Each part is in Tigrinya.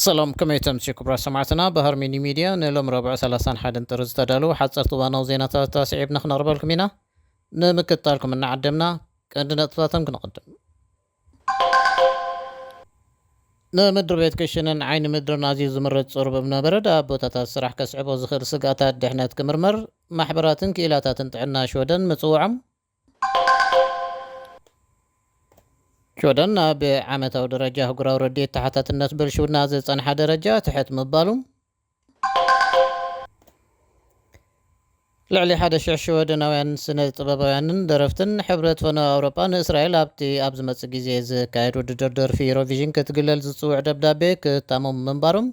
ሰላም፣ ከመይ ተምሲ ክቡራት ሰማዕትና? ባህር ሚኒ ሚድያ ንሎም ረቡዕ ሰላሳን ሓደን ጥሪ ዝተዳለዉ ሓፀርቲ እዋናዊ ዜናታት ኣስዒብና ክነቕርበልኩም ኢና። ንምክትታልኩም እናዓደምና ቀንዲ ነጥብታቶም ክንቕድም። ንምድሪ ቤት ክሽነን ዓይኒ ምድርን ኣዝዩ ዝምረፅ ፅሩብ እምነበረድ ኣብ ቦታታት ስራሕ ከስዕቦ ዝኽእል ስግኣታት ድሕነት ክምርመር ማሕበራትን ክኢላታትን ጥዕና ሽወደን ምፅውዖም። ሽወደን ኣብ ዓመታዊ ደረጃ ኣህጉራዊ ረድኤት ተሓታትነት ብልሽውና ዝጸንሓ ደረጃ ትሕት ምባሉ። ልዕሊ ሓደ ሽሕ ሽወደናውያን ስነ ጥበባውያንን ደረፍትን ሕብረት ፈነወ ኣውሮጳ ንእስራኤል ኣብቲ ኣብ ዝመጽእ ግዜ ዝካየድ ውድድር ደርፊ ዩሮቪዥን ክትግለል ዝጽውዕ ደብዳቤ ክታሞም ምንባሮም።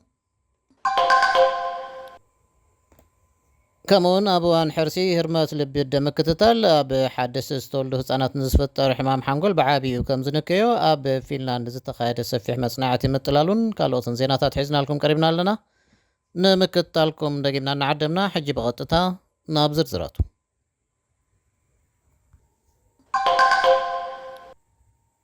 ከምኡውን ኣብ እዋን ሕርሲ ህርመት ልቢ ደምክትታል ኣብ ሓደስቲ ዝተወልዱ ህጻናት ንዝፍጠር ሕማም ሓንጎል ብዓቢኡ ከም ዝንከዮ ኣብ ፊንላንድ ዝተኻየደ ሰፊሕ መጽናዕቲ ምጥላሉን ካልኦትን ዜናታት ሒዝናልኩም ቀሪብና ኣለና። ንምክትታልኩም ደጊምና እናዓደምና፣ ሕጂ ብቐጥታ ናብ ዝርዝራቱ።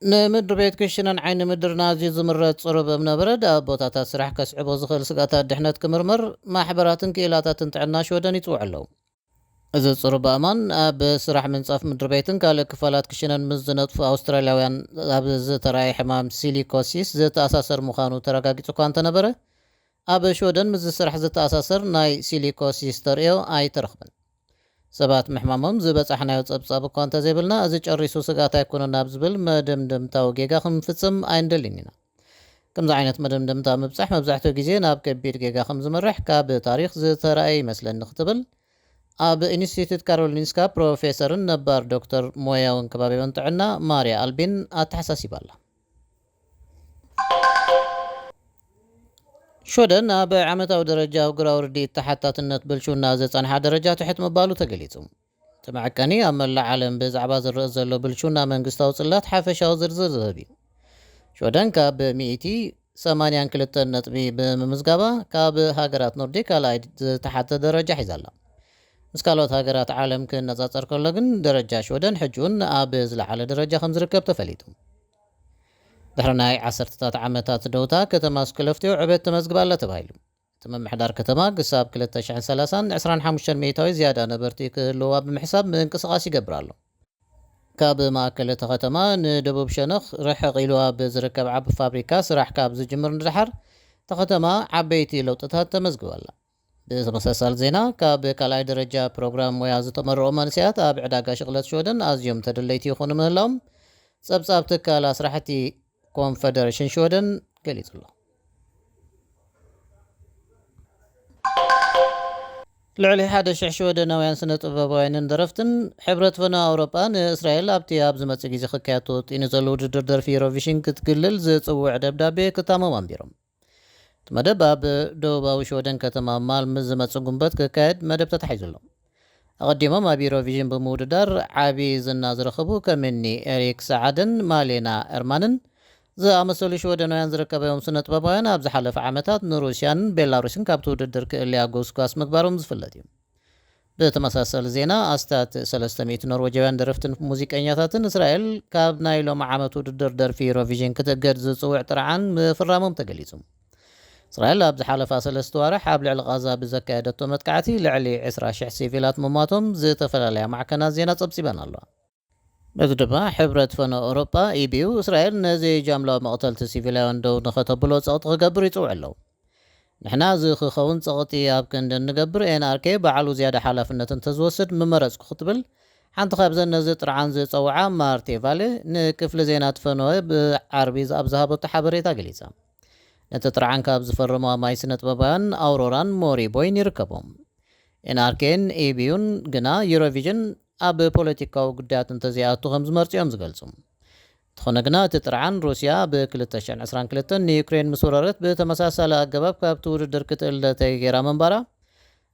ንምድሪ ቤት ክሽነን ዓይኒ ምድርን ኣዝዩ ዝምረጽ ጽሩብ እምነበረድ ኣብ ቦታታት ስራሕ ከስዕቦ ዝኽእል ስግኣታት ድሕነት ክምርመር ማሕበራትን ክኢላታትን ጥዕና ሽወደን ይጽውዑ ኣለዉ። እዚ ጽሩብ ኣእማን ኣብ ስራሕ ምንጻፍ ምድሪ ቤትን ካልእ ክፋላት ክሽነን ምስ ዝነጥፉ ኣውስትራልያውያን ኣብ ዝተራእየ ሕማም ሲሊኮሲስ ዝተኣሳሰር ምዃኑ ተረጋጊጹ እኳ እንተነበረ፣ ኣብ ሽወደን ምስ ዝስራሕ ዝተኣሳሰር ናይ ሲሊኮሲስ ተርእዮ ኣይተረኽበን። ሰባት ምሕማሞም ዝበጻሕናዮ ጸብጻብ እኳ እንተዘይብልና፣ እዚ ጨሪሱ ስግኣት ኣይኮነን ኣብ ዝብል መደምደምታዊ ጌጋ ክንፍጽም ኣይንደልን ኢና። ከምዚ ዓይነት መደምደምታ ምብጻሕ መብዛሕትኡ ግዜ ናብ ከቢድ ጌጋ ከም ዝመርሕ ካብ ታሪኽ ዝተራእየ ይመስለኒ ክትብል ኣብ ኢንስቲትዩት ካሮሊንስካ ፕሮፌሰርን ነባር ዶክተር ሞያውን ከባቢውን ጥዕና ማርያ ኣልቢን ኣተሓሳሲባ ኣላ። ሽወደን ኣብ ዓመታዊ ደረጃ ኣህጉራዊ ርድኢት ተሓታትነት ብልሽውና ዘጸንሓ ደረጃ ትሕት ምባሉ ተገሊጹ። እቲ መዐቀኒ ኣብ መላእ ዓለም ብዛዕባ ዝረአ ዘሎ ብልሽውና መንግስታዊ ጽላት ሓፈሻዊ ዝርዝር ዝህብ እዩ። ሽወደን ካብ ሚእቲ ሰማንያን ክልተን ነጥቢ ብምምዝጋባ ካብ ሃገራት ኖርዲክ ካልኣይ ዝተሓተ ደረጃ ሒዛ ኣላ። ምስ ካልኦት ሃገራት ዓለም ክነጻጸር ከሎ ግን ደረጃ ሽወደን ሕጂ እውን ኣብ ዝለዓለ ደረጃ ከም ዝርከብ ተፈሊጡ። ድሕሪ ናይ ዓሰርተታት ዓመታት ደውታ፣ ከተማ ስክለፍትዮ ዕቤት ተመዝግባ ኣላ ተባሂሉ። እቲ ምምሕዳር ከተማ ክሳብ ክልተ ሽሕን ሰላሳን ዕስራን ሓሙሽተን ሚእታዊ ዝያዳ ነበርቲ ክህልዋ ብምሕሳብ ምንቅስቓስ ይገብር ኣሎ። ካብ ማእከል እታ ከተማ ንደቡብ ሸነኽ ርሕቕ ኢሉ ኣብ ዝርከብ ዓቢ ፋብሪካ ስራሕ ካብ ዝጅምር ንደሓር፣ እታ ከተማ ዓበይቲ ለውጥታት ተመዝግባ ኣላ። ብተመሳሳሊ ዜና፣ ካብ ካልኣይ ደረጃ ፕሮግራም ሞያ ዝተመረቑ መንእሰያት ኣብ ዕዳጋ ሽቕለት ሽወደን ኣዝዮም ተደለይቲ ይኾኑ ምህላዎም ጸብጻብ ትካል ኣስራሕቲ ኮንፈደሬሽን ሽወደን ገሊጹ ኣሎ። ልዕሊ ሓደ ሽሕ ሽወደናውያን ስነ ጥበባውያንን ደረፍትን ሕብረት ፈነወ ኣውሮጳ ንእስራኤል ኣብቲ ኣብ ዝመጽእ ግዜ ክካየድ ተወጢኑ ዘሎ ውድድር ደርፊ ዩሮቪሽን ክትግልል ዝጽውዕ ደብዳቤ ክታሞም ኣንቢሮም። እቲ መደብ ኣብ ደቡባዊ ሽወደን ከተማ ማልም ዝመጽእ ጉንበት ክካየድ መደብ ተታሒዙ ኣሎ። ኣቐዲሞም ኣብ ዩሮቪዥን ብምውድዳር ዓቢ ዝና ዝረኸቡ ከም እኒ ኤሪክ ሰዓደን ማሌና ኤርማንን ዝኣመሰሉ ሽወደናውያን ዝርከበዮም ስነ ጥበባውያን ኣብ ዝሓለፈ ዓመታት ንሩስያን ቤላሩስን ካብቲ ውድድር ክእለያ ጎስጓስ ምግባሮም ዝፍለጥ እዩ። ብተመሳሰሊ ዜና፣ ኣስታት ሰለስተ ሚእቲ ኖርወጃውያን ደረፍትን ሙዚቀኛታትን እስራኤል ካብ ናይ ሎሚ ዓመት ውድድር ደርፊ ዩሮቪዥን ክትእገድ ዝጽውዕ ጥርዓን ምፍራሞም ተገሊጹ። እስራኤል ኣብ ዝሓለፋ ሰለስተ ዋርሕ ኣብ ልዕሊ ቓዛ ብዘካየደቶ መጥቃዕቲ ልዕሊ ዕስራ ሽሕ ሲቪላት ምሟቶም ዝተፈላለያ ማዕከናት ዜና ጸብጺበን ኣለዋ። በዚ ድማ ሕብረት ፈነወ ኣውሮጳ፣ ኢቢዩ፣ እስራኤል ነዚ ጃምላዊ መቕተልቲ ሲቪላውያን ደው ንኸተብሎ ጸቕጢ ክገብር ይጽውዕ ኣለዉ። ንሕና እዚ ክኸውን ጸቕጢ ኣብ ክንዲ እንገብር፣ ኤንኣርኬ ባዕሉ ዝያዳ ሓላፍነት እንተዝወስድ ምመረጽኩ ክትብል ሓንቲ ካብዘን ነዚ ጥርዓን ዝጸውዓ ማርቴ ቫለ ንክፍሊ ዜና ትፈነወ ብዓርቢ ኣብ ዝሃበቶ ሓበሬታ ገሊጻ። ነቲ ጥርዓን ካብ ዝፈረሙ ኣማይ ስነ ጥበባውያን ኣውሮራን ሞሪ ቦይን ይርከቦም። ኤንኣርኬን ኢቢዩን ግና ዩሮቪዥን ኣብ ፖለቲካዊ ጉዳያት እንተዘይኣቱ ከም ዝመርጹ እዮም ዝገልጹ። እንተኾነ ግና እቲ ጥርዓን ሩስያ ብ ክልተ ሽሕን ዕስራን ክልተን ንዩክሬን ምስ ወረረት ብተመሳሳሊ ኣገባብ ካብቲ ውድድር ክትእለ ተገይራ ምንባራ፣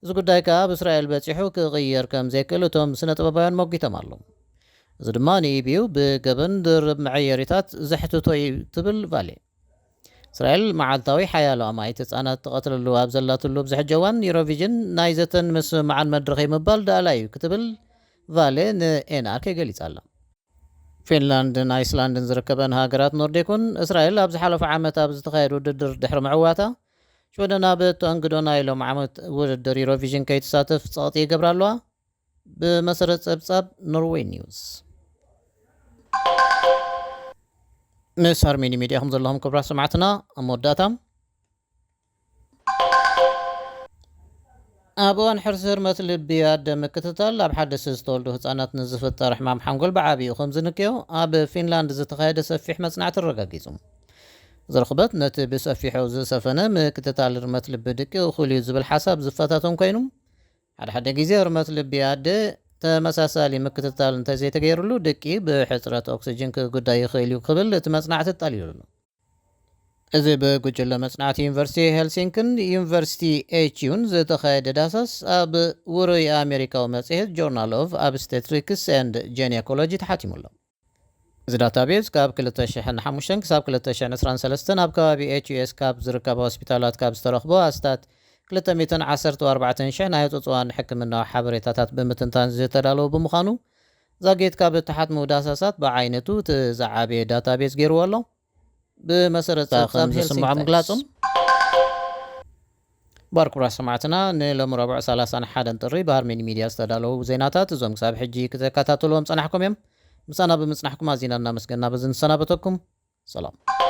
እዚ ጉዳይ ከኣ ኣብ እስራኤል በጺሑ ክቕየር ከም ዘይክእል እቶም ስነ ጥበባውያን ሞጊቶም ኣለዉ። እዚ ድማ ንኢቢዩ ብገበን ድርብ መዐየሪታት ዘሕትቶ እዩ ትብል ቫሌ። እስራኤል መዓልታዊ ሓያሎ ኣማኢት ህጻናት ትቐትለሉ ኣብ ዘላትሉ ኣብዚ ሕጂ እዋን፣ ዩሮቪዥን ናይ ዘተን ምስምማዕን መድረኽ እዩ ምባል ደኣላይ እዩ ክትብል ቫሌ ንኤንኣርኬ ገሊጻ ኣላ። ፊንላንድን ኣይስላንድን ዝርከበን ሃገራት ኖርዲክ እውን እስራኤል ኣብ ዝሓለፈ ዓመት ኣብ ዝተኻየደ ውድድር ድሕሪ ምዕዋታ፣ ሽወደን ኣብ ተኣንግዶ ናይ ሎም ዓመት ውድድር ዩሮቪዥን ከይትሳተፍ ጸቕጢ ይገብራ ኣለዋ። ብመሰረት ጸብጻብ ኖርዌይ ኒውስ። ምስ ሃርሜኒ ሚድያ ኹም ዘለኹም ክብራት ሰማዕትና፣ ኣብ መወዳእታ፣ ኣብ እዋን ሕርሲ ህርመት ልቢ ኣደ ምክትታል ኣብ ሓደስቲ ዝተወልዱ ህጻናት ንዝፍጠር ሕማም ሓንጎል ብዓብዩ ከም ዝንክዮ ኣብ ፊንላንድ ዝተኻየደ ሰፊሕ መጽናዕቲ ኣረጋጊጹ። ዝርኽበት ነቲ ብሰፊሑ ዝሰፈነ ምክትታል ህርመት ልቢ ድቂ እኹል እዩ ዝብል ሓሳብ ዝፈታተን ኮይኑ፣ ሓደ ሓደ ግዜ ህርመት ልቢ ኣደ ተመሳሳሊ ምክትታል እንተዘይተገይሩሉ ድቂ ብሕጽረት ኦክስጅን ክጉዳይ ይኽእል እዩ ክብል እቲ መጽናዕቲ ኣጠሊሉ ኣሎ። እዚ ብጉጅለ መጽናዕቲ ዩኒቨርሲቲ ሄልሲንክን ዩኒቨርሲቲ ኤችዩን ዝተኻየደ ዳሳስ ኣብ ውሩይ ኣሜሪካዊ መጽሔት ጆርናል ኦፍ ኣብስቴትሪክስ ኤንድ ጄኔኮሎጂ ተሓቲሙ ኣሎ። እዚ ዳታቤዝ ካብ ክልተ ሽሕን ሓሙሽተን ክሳብ ክልተ ሽሕን ዕስራን ሰለስተን ኣብ ከባቢ ኤችዩኤስ ካብ ዝርከባ ሆስፒታላት ካብ ዝተረኽቦ ኣስታት ክልተ ሚእትን ዓሰርተ ኣርባዕተን ሽሕ ናይ ህጹጽ እዋን ሕክምናዊ ሓበሬታታት ብምትንታን ዝተዳለወ ብምዃኑ፣ ዛጌት ካብ እተሓትሙ ዳሳሳት ብዓይነቱ እቲ ዝዓበየ ዳታቤዝ ገይርዎ ኣሎ። ብመሰረት ጸብጻብ ከም ዝስምዖ ሄልሲንኪ ምግላጾም። ታይምስ። ባር ክቡራት ሰማዕትና፣ ንሎሚ ረቡዕ ሰላሳን ሓደን ጥሪ ብሃርሜኒ ሚድያ ዝተዳለዉ ዜናታት እዞም ክሳብ ሕጂ ክትከታተልዎም ጸናሕኩም እዮም። ምሳና ብምጽናሕኩም ኣዚና እናመስገና በዚ ንሰናበተኩም። ሰላም።